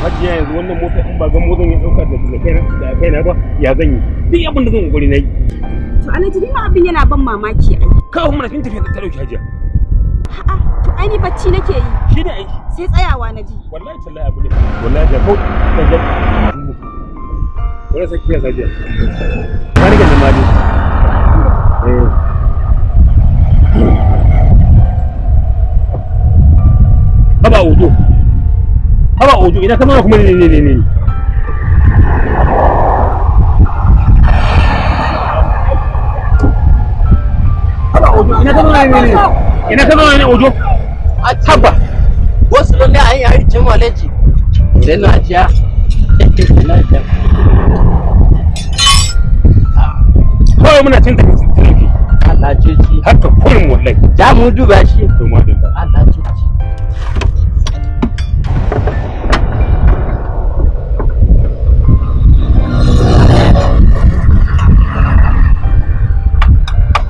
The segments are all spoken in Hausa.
Hajiya, yanzu wannan mota in ba ga motsin ya dauka da kaina ba, ya zan yi? Duk abin da zan kokari na yi. To Alhaji, ni ma abin yana ban mamaki ai. Kawai muna cikin tafiya ta dauki, Hajiya. A'a, to ai ni bacci nake yi. Shi ne aiki. Sai tsayawa na ji. Wallahi tallahi abu ne. Wallahi da ko da wani saki ya sajiya. Ka rike da mali. Eh. Haba Ojo. Haba Ojo, ina ka zauna kuma? Ne. Haba Ojo, ina ka zauna ne? Ina ka zauna ne, Ojo? Haba. Wasu ne an yi harcin waleji. Sai na ciya. Na ciya. Kawai muna cin tafi tafi. Allah ce ci. Haka kurin wallahi. Ja mu duba shi. To madalla. Allah ce ci.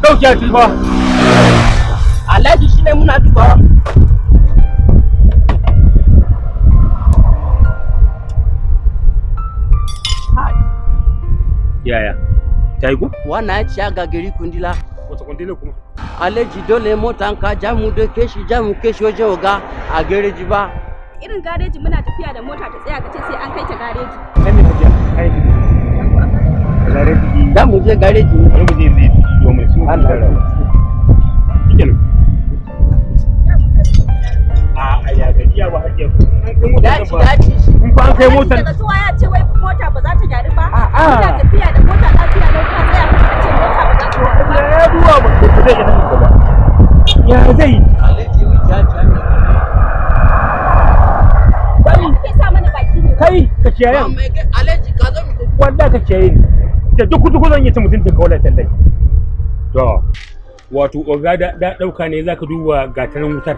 Dauki ya ci ba. Alhaji, shi ne muna dubawa. Yaya? Ta yi ko? Wannan ya ciya gagari kundila. Wata kwandila kuma? Alhaji, dole motan ka ja mu doke shi, ja mu kai shi wajen oga a gareji ba. Irin gareji muna tafiya da mota ta tsaya ka ce sai an kai ta gareji. Nan ne, Hajiya. Ai. Gareji. Za mu je gareji. Bari mu je zai domin su. Allah. Shikenan. A ya gajiya ba, Hajiya. An kai motar nan Daci ba. daci shi. In fa an kai motar. Daga zuwa ya ce wai mota ba za ta gyaru ba. A'a. Muna tafiya da mota lafiya lau ka tsaya ka ce mota ba za ta gyaru ba. Ya duwa ba ba zai iya tafi ba. Ya zai? Alhaji mu ja ja. Kake sa mana baki ne. Kai ka kiyaye. Alhaji, ka zo mu tafi. Wallahi ka kiyaye ni. Da duk duk zan yi ta mutuncin ka wallahi tallahi. To wato oga da dauka ne zaka duba gatarin wutar.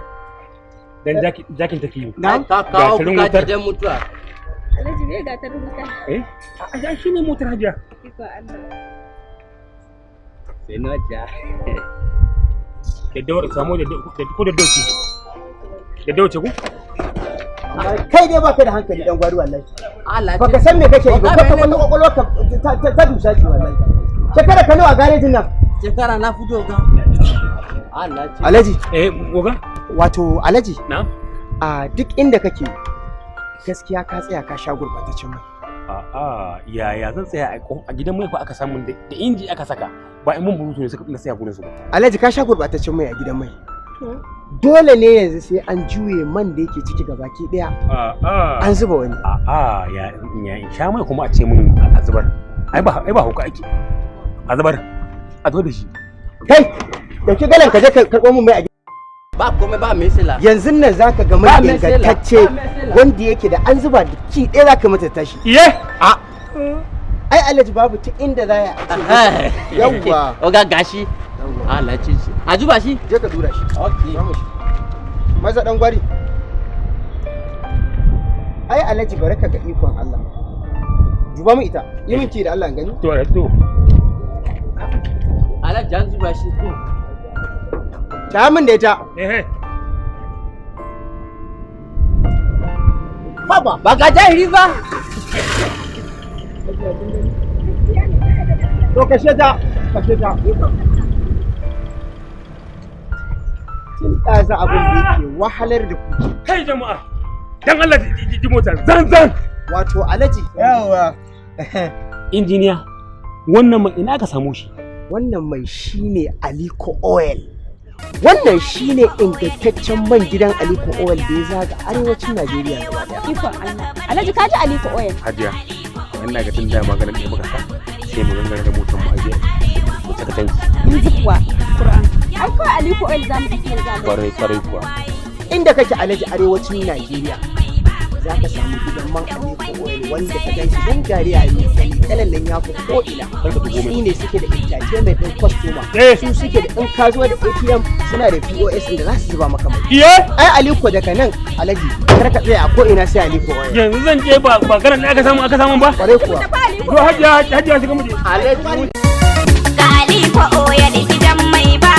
Dan jakin take yi. Ka kawo Gatarin kuka wutar. gidan mutuwa. Alhaji, me ga ta rubuta? Eh? A shi ne motar, Hajiya. Iko Allah. Sai na ja. Da dawar samu da ko da dauki. Da dauce ku? Kai dai baka da hankali, dan gwari, wallahi. Allah Baka san me kake yi ba. Oga, kwata mene kwata kwakwalwar ka ta dusa ce wallahi. Shekara ka nawa a garejin nan? Shekara na fito ga. Allah ce. Alhaji. Eh, oga? Wato Alhaji, Na? a duk inda kake gaskiya ka tsaya ka sha gurbataccen mai. A'a, yaya zan tsaya a gidan mai fa aka samu da inji aka saka, ba in mun burutu ne suka na tsaya gurin su ba. Alhaji, ka sha gurbataccen mai a gidan mai. Dole ne yanzu sai an juye man da yake ciki gabaki daya, A'a. an zuba wani. A'a, ya in sha mai kuma a ce mun a zubar. Ai ba hauka ake. A zubar. A zo da shi. Kai, dauki galan ka je ka karɓo mun mai a Ba komai, ba mai sila. Yanzu nan zaka ga mai Ba mai sela, ingantacce ba mai sela. wanda yake da an zuba da ki ɗaya zaka mata tashi. Iye? A ai Alhaji, babu ta inda za a ce yawwa. Oga, gashi. Allah ce shi. A zuba shi. Je ka dura shi. Okay. Ba mu shi. Maza, dan gwari. Ai Alhaji, bari ka ga ikon Allah. Duba mu ita, yi min ki da Allah in gani. To to. Alhaji, an zuba shi. Ta min da ita. Eh eh. Haba. Ba ka jahiri ba. To kashe ta, kashe ta. Tun ɗazu abin da yake wahalar da ku. Kai jama'a. Dan Allah ji mota zan zan. Wato Alhaji. Yawa. Injiniya, wannan mai ina aka samu shi? Wannan mai shine Aliko Oil. Wannan shine ingantaccen man gidan Aliko Oil da ya zaga arewacin Najeriya gaba daya. Ikon Allah. Alhaji, ka ji Aliko Oil. Hajiya, ina ga tun da maganin ɗaya muka sa sai mu gangara da motar mu aje mu saka tanki. Yanzu kuwa. Qur'an. Ai kawai Aliko Oil za mu tafi yanzu. Alhaji. Kwarai kwarai kuwa. Inda kake Alhaji, arewacin Najeriya, za ka samu gidan man Aliko Oil wanda ka gan shi don gari a yi kalan nan ya fi ko'ina. Kar ka tugo Su mai. ne suke da entertainment ɗin customer. Eh. Su suke da in ka zo da ATM, suna da POS inda za su zuba maka mai. Iye? Ai Aliko daga nan Alhaji, kar ka tsaya a ko'ina sai Aliko Oil. Yanzu zan je ba garan da aka samu ba. Kwarai kuwa. Tafi Aliko. To Hajiya, Hajiya, shiga mu je. Alhaji. Ga Aliko Oil, gidan mai ba